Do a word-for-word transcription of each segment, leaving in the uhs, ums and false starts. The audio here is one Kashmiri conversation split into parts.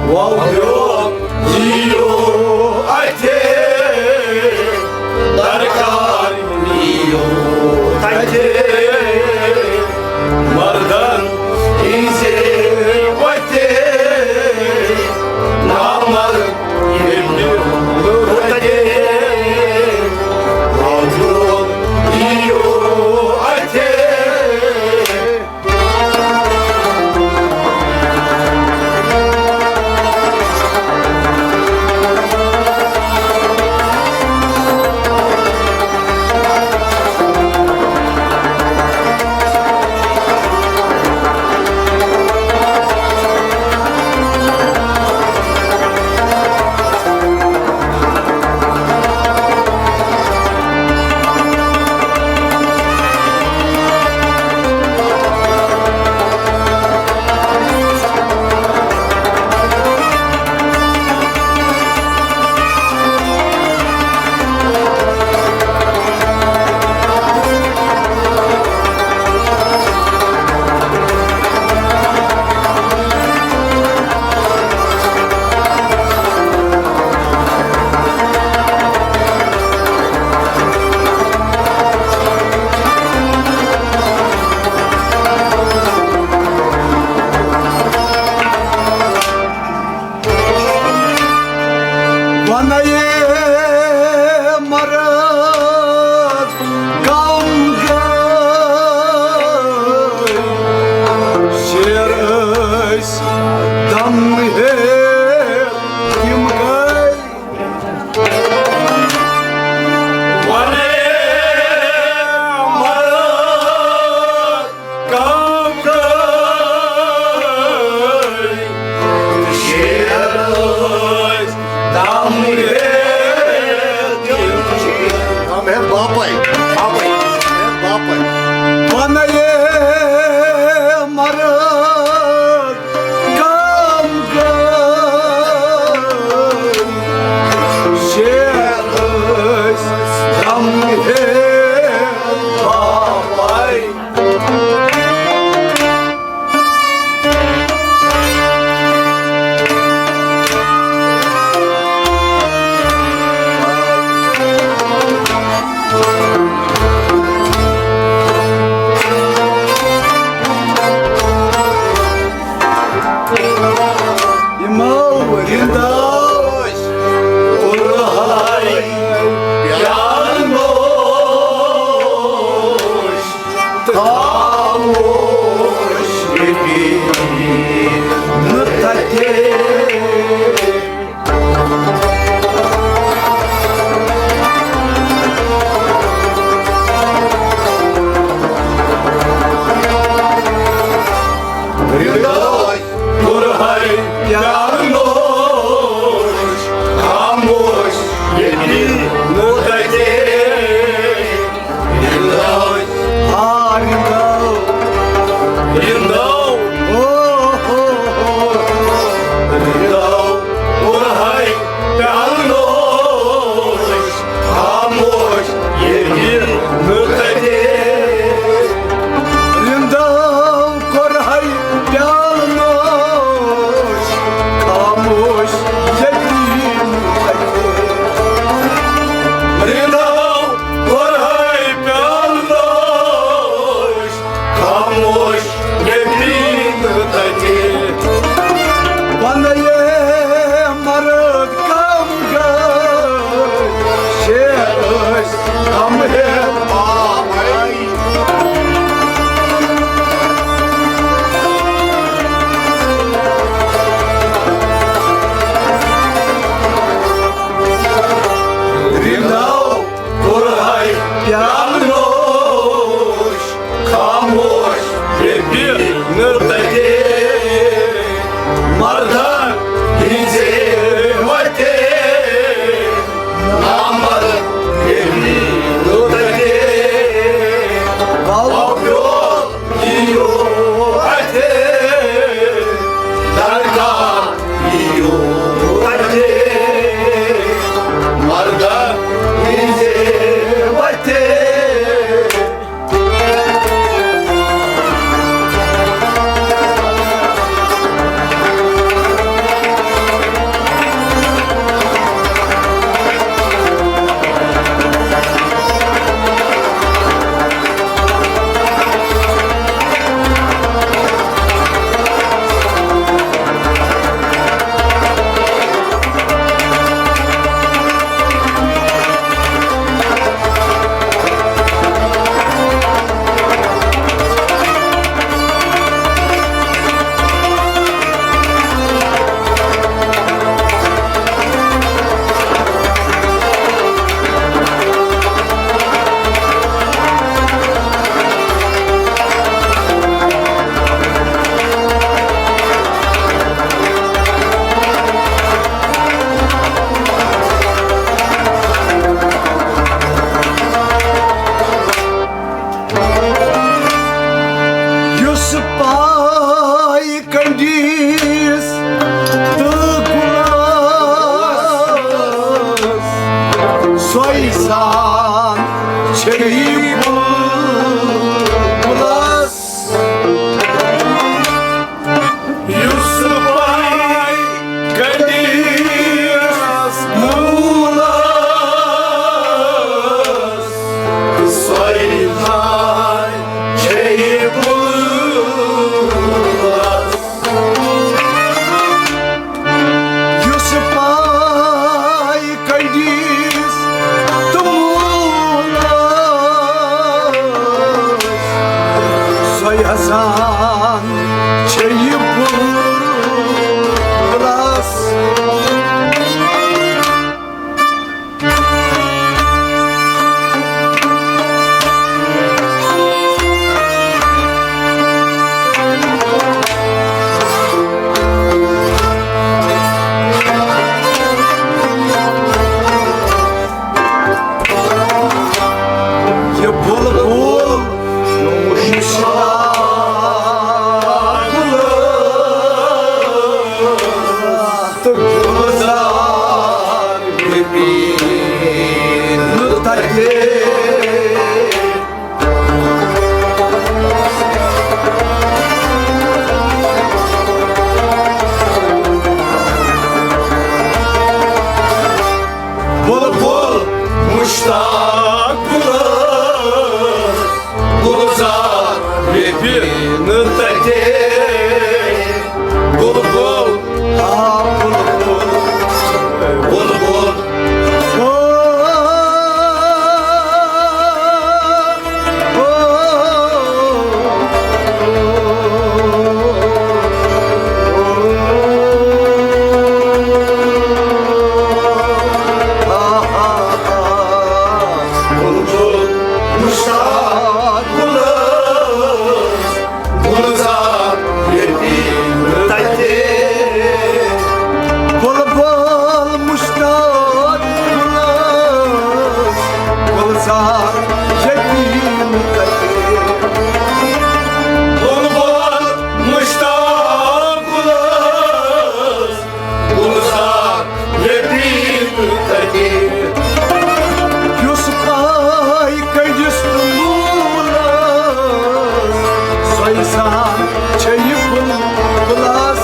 وَو دیو یِیِو اَتھِ، درکار یِیِو تَتہِ، مردن یِیہِ وَتہِ، نامرد یِیہِ وَتہِ، وَو دیو یِیِو اَتھِ۔ وَنَے مرد کم گٔے، شیر ٲسۍ دم ہیٚتھ تِم گٔے۔ وَنَے مرد کم گٔے، شیر ٲسۍ دم ہیٚتھ تِم۔ دم ہیٚتھ باپے، باپے، باپے۔ وَنَے مرد کم گٔے، شیر ٲسۍ دم ہیٚتھ باپے۔ یِمو رِنٛدو أسۍ کوٚرہَے پیٛانوش تہٕ خاموش ییٚتہِ نہٕ تَتہِ۔ رِنٛدو کوٚرہَے پیٛانوش، خاموش ییٚتہِ نہٕ تَتہِ۔ رِنٛدو، آ رِنٛدو، رِنٛدو، او ہو۔ پاے کنڈیس تہٕ گُلس، سۄے سان چھیٚیہِ بُلبُلس۔ یُس پاے کنڈیس موٗلس، سۄے سان چھیٚیہِ بُلبُلس۔ یُس پاے کنڈیس تہٕ موٗلس، سۄے سان چھیٚیہِ بُلبُلس۔ یہِ بُلبُل مُشتاق تہٕ گُلزار ییٚتہِ نہٕ تَتہِ۔ بُلبُل مُشتاق گُلزار، گُلزار ییٚتہِ نہٕ تَتہِ۔ بُلبُل، آ بُلبُل، بُلبُل۔ او، او، او، او۔ بُلبُل مُشتاق گُلس، گُلزار ییٚتہِ نہٕ تَتہِ۔ بُلبُل مُشتاق گُلس، گُلزار ییٚتہِ نہٕ تَتہِ۔ بُلبُل مُشتاق گُلس، گُلزار ییٚتہِ نہٕ تَتہِ۔ یُس پاے کنڈیس تہٕ موٗلس، سۄے سان چھیٚیہِ بُلبُلس۔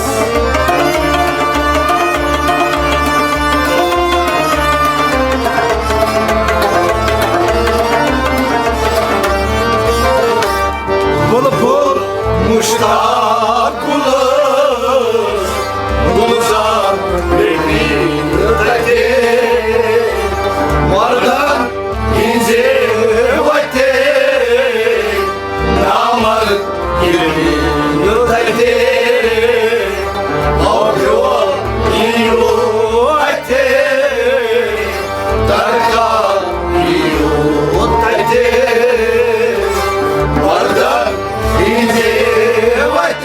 بُلبُل مُشتاق گُلس، گُلزار ییٚتہِ نہٕ تَتہِ۔ مردن ہٕنٛزِ وَتہِ نامرد ییٚتہِ نہٕ تَتہِ۔ آو بیول یِیو اَتہِ۔ درکار یِیو تَتہِ۔ مردن ہٕنٛزِ وَتہِ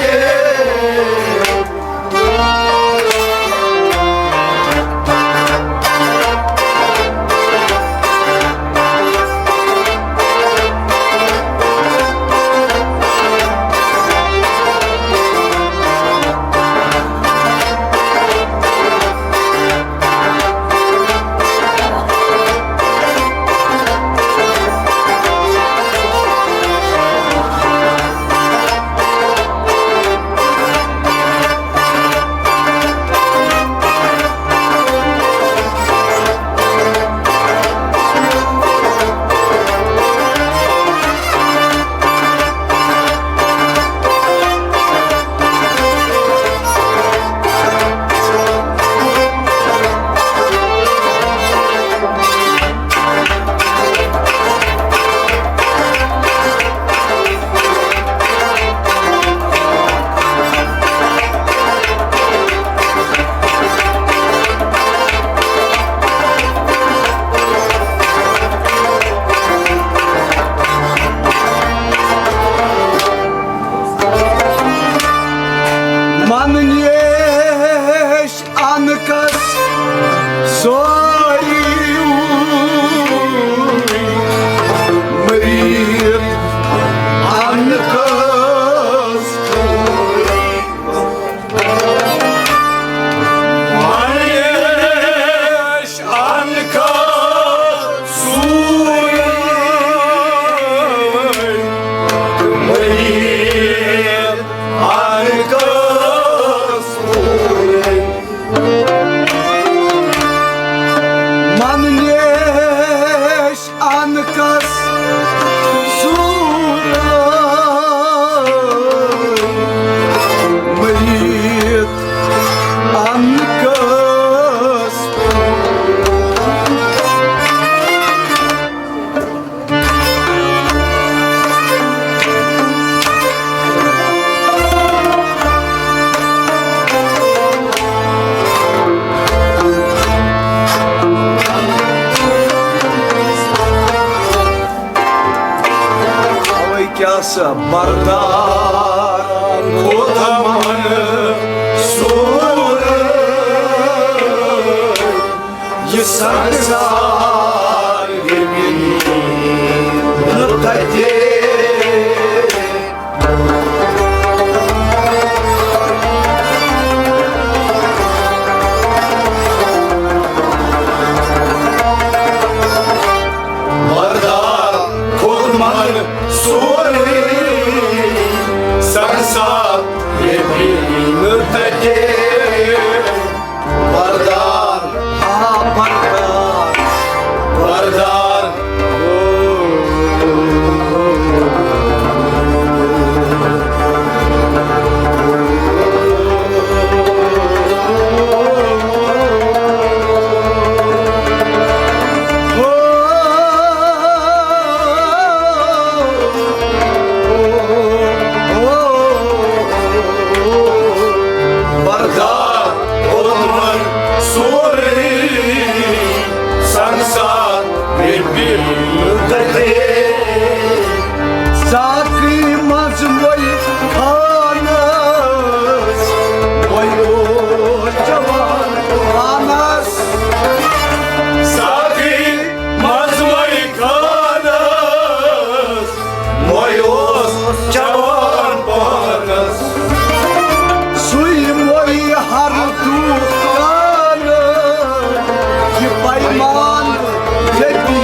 بردار کوتاہ من سورُے یہِ سنسار ییٚمہِ نہٕ تَتہِ۔ بردار کھوٚت من سورُے سنسار ییٚمہِ نہٕ تَتہِ۔ بردار، آ، بردار، بردار۔ بردار کوٚرمَن سورُے سنسار مےٚ پیٚیہِ تَتہِ۔ ساقی منٛز وۄنۍ خانَس، وۄنۍ اوس جوان پانَس۔ ساقی منٛز وۄنۍ خانَس، وۄنۍ اوس جوان پانس۔ سُے وۄنۍ ہر دُکان یہِ پیمان ییٚتی۔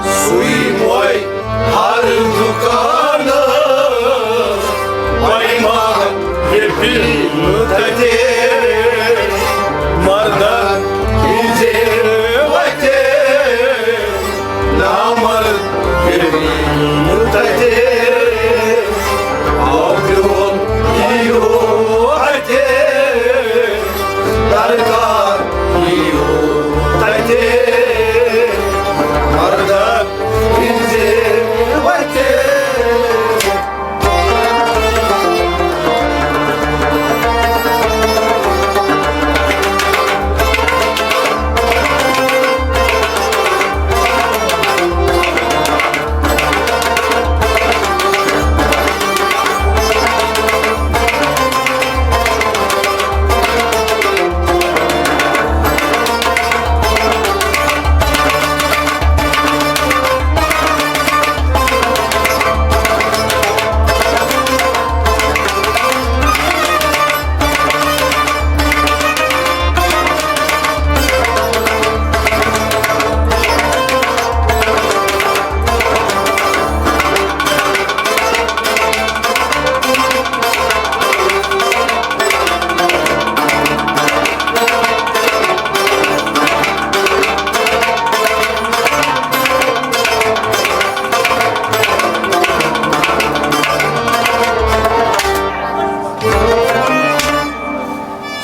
سُے وۄنۍ ہر دُکانہٕ پیمان یہِ پیٖنہٕ تَتہِ۔ مردن ہٕنٛزِ وَتہِ نامرد یہِ پیٖنہٕ تَتہِ۔ آو پیوٚن یہِ یو اَتہِ۔ درکار یِیِو تَتہِ مردن ہٕنٛزِ وَتہِ۔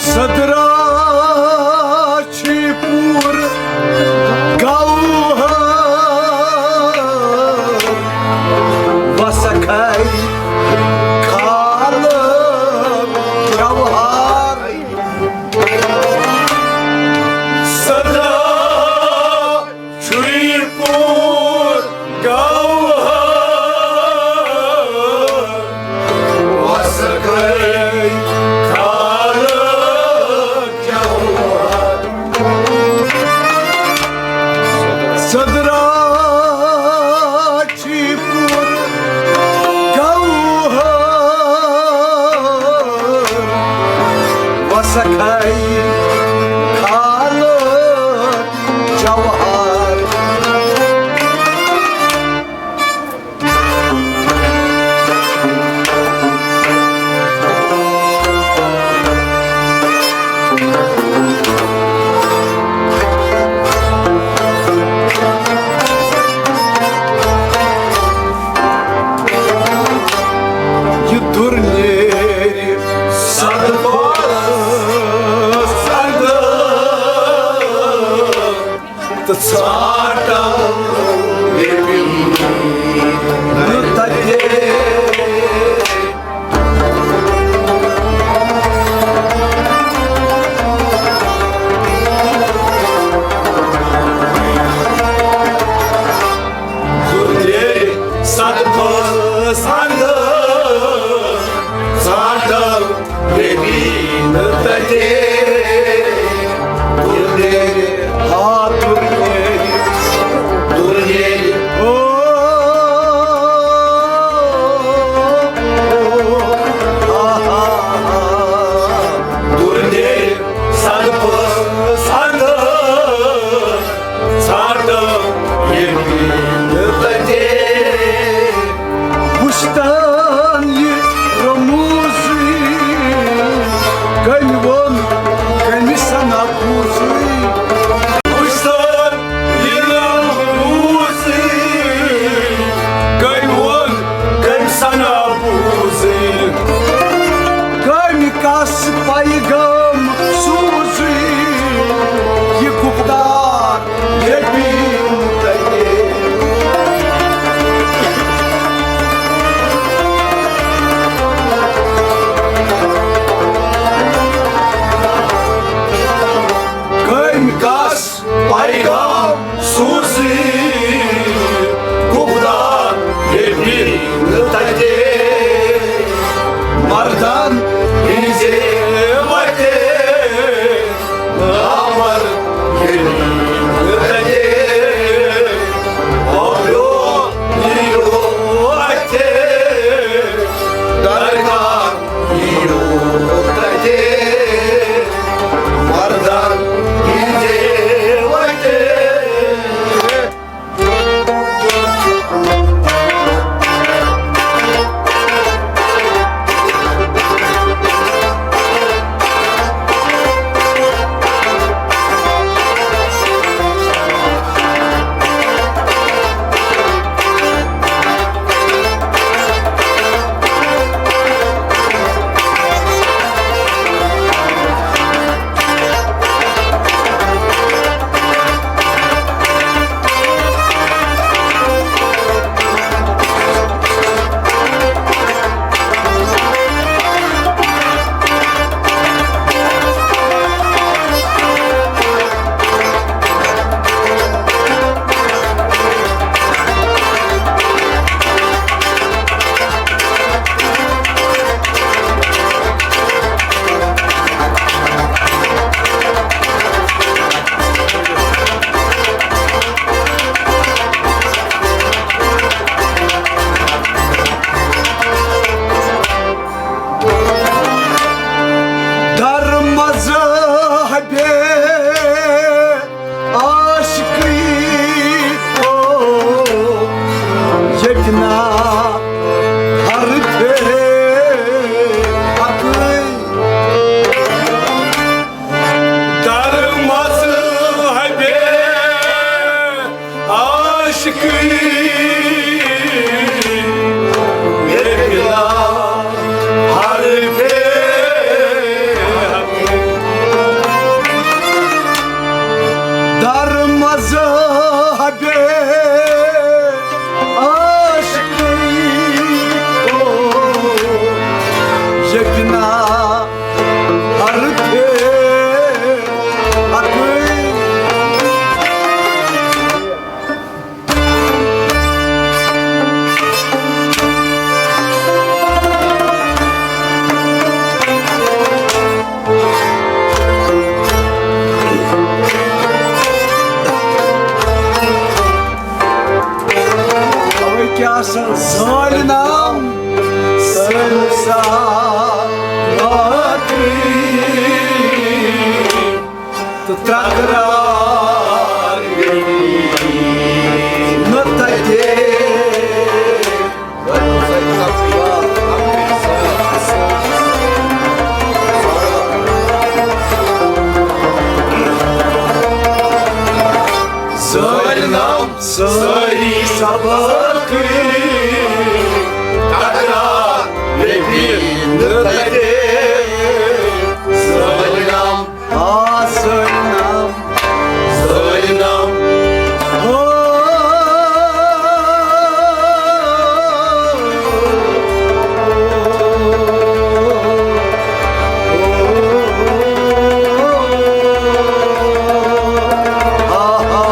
صدرا چھی پوٗرٕ گوہر، وسکھے کھالہٕ جوہر۔ صدرا چھُے پوٗرٕ گوہر، وسکھے کھالہٕ جوہر۔ صدرا چھی پوٗرٕ گوہر، وسکھے کھالہٕ جوہر۔ یہِ دوٚر نیرِ صدفَس اندر۔ تہٕ ژھانٛٹَن ییٚمہِ نہٕ تَتہِ۔ وُچھتن یہِ رموٗزٕے، کٔمۍ ووٚن، کٔمۍ سنا بوٗزٕے؟ وُچھتن یہِ رموٗزٕے، کٔمۍ ووٚن، کٔمۍ سنا بوٗزٕے؟ کٔمۍ کس پیغام سوٗزٕے؟ یہِ گُپتار یتیم تتہِ۔ کٔمۍ کس پیغام سوٗزٕے؟ گُپتار یتیم تتہِ۔ مردن ہٕنٛزِ وتہِ۔ نامرد ییٚلہِ تَتہِ پابلو یِیو اَتھِ، درکار یِیو تَتہِ مردن ہٕنٛزِ وَتہِ۔ در مذہب عاشقی تو یتنا حرف حق۔ در مذہب عاشقی یتنا حرف حق۔ در مذہب عاشقی تو یتنا حرف حق۔ اوے کیٛاہ سا زٲلۍ نام سٲلۍ سا باقٕے۔ تہٕ تکرار گٔیی نہٕ تَتہِ۔ زٲلۍ نام سٲری سبق، تکرار گٔیی نہٕ تَتہِ۔ زٲلۍ نام آ، زٲلۍ نام، زٲلۍ نام۔ او، آ، آ،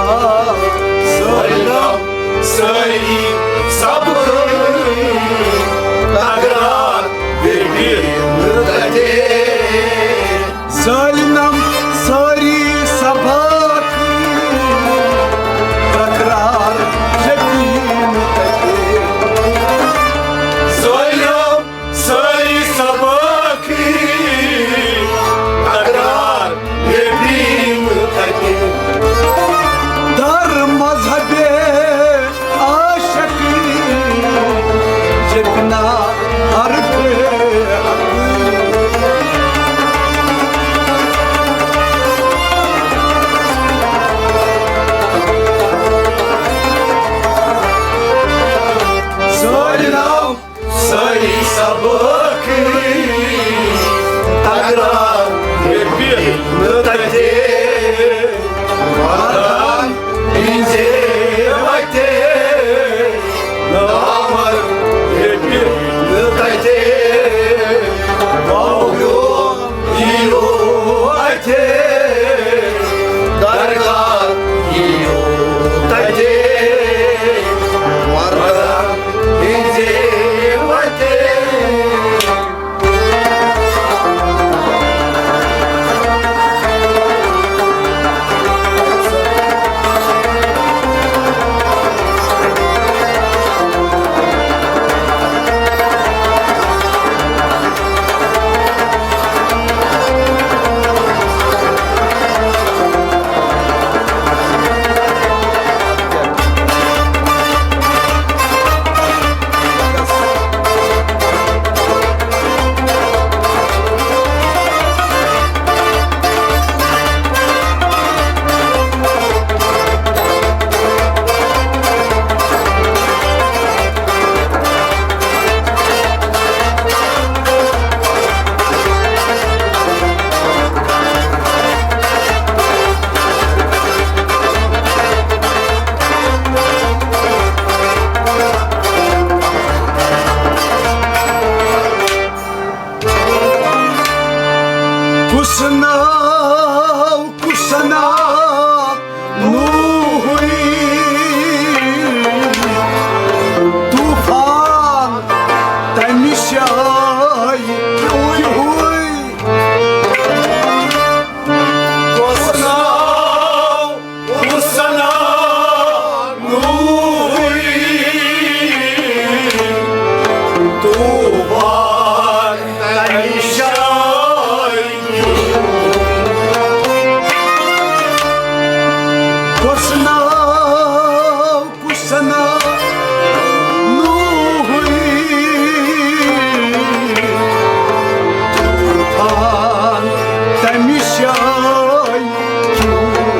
آ، زٲلۍ نام۔ سٲری سبقہٕ تکرار، بے سناو کُس سنا نوحٕے، طوفان تمہِ جایہِ ہیوٗے۔ کُس سناو، کُس سناو نوحٕے، طوفان تمہِ جایہِ ہیوٗے۔ کُس سناو، کُس سناو نوحٕے، طوفان تمہِ جایہِ ہیوٗے۔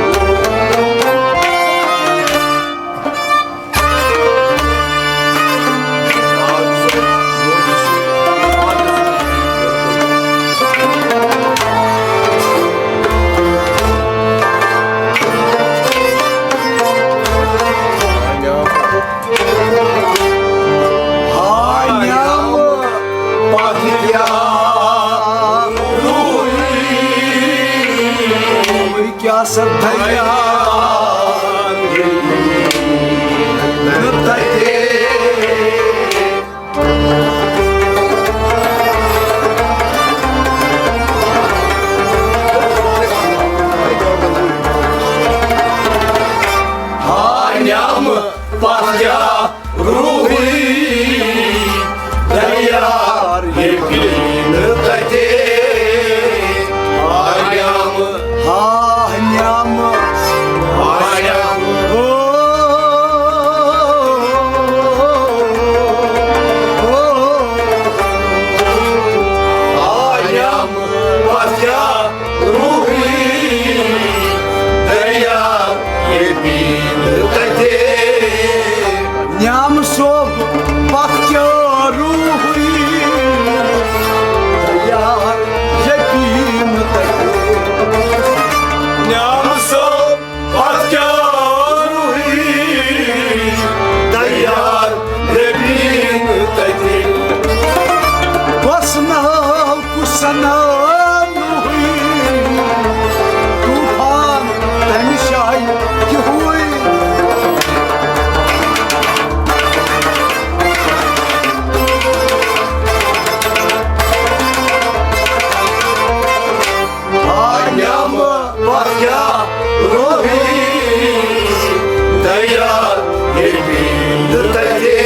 ہا نیام پتھ کیا روی، کیا سا دریا نہ تتے۔ ہا نیام پتھ کیا روی، دریا یقین تتے۔ ہا نیام، ہا نیام، ہا نیام۔ او، او، ہا نیام پتھ کیا روی، دریا یقین تتے۔ نیام صٲب پتھ کیا روی، دریا یقین تتے۔ نیام صٲب پتھ کیا روی، دریا یقین تتے۔ کُس سناو، کُس سناو نوحٕے، طوفان تمہِ جایہِ ہیوٗے۔ ہا نیام پتھ کیا روی، دریا یقین تتے۔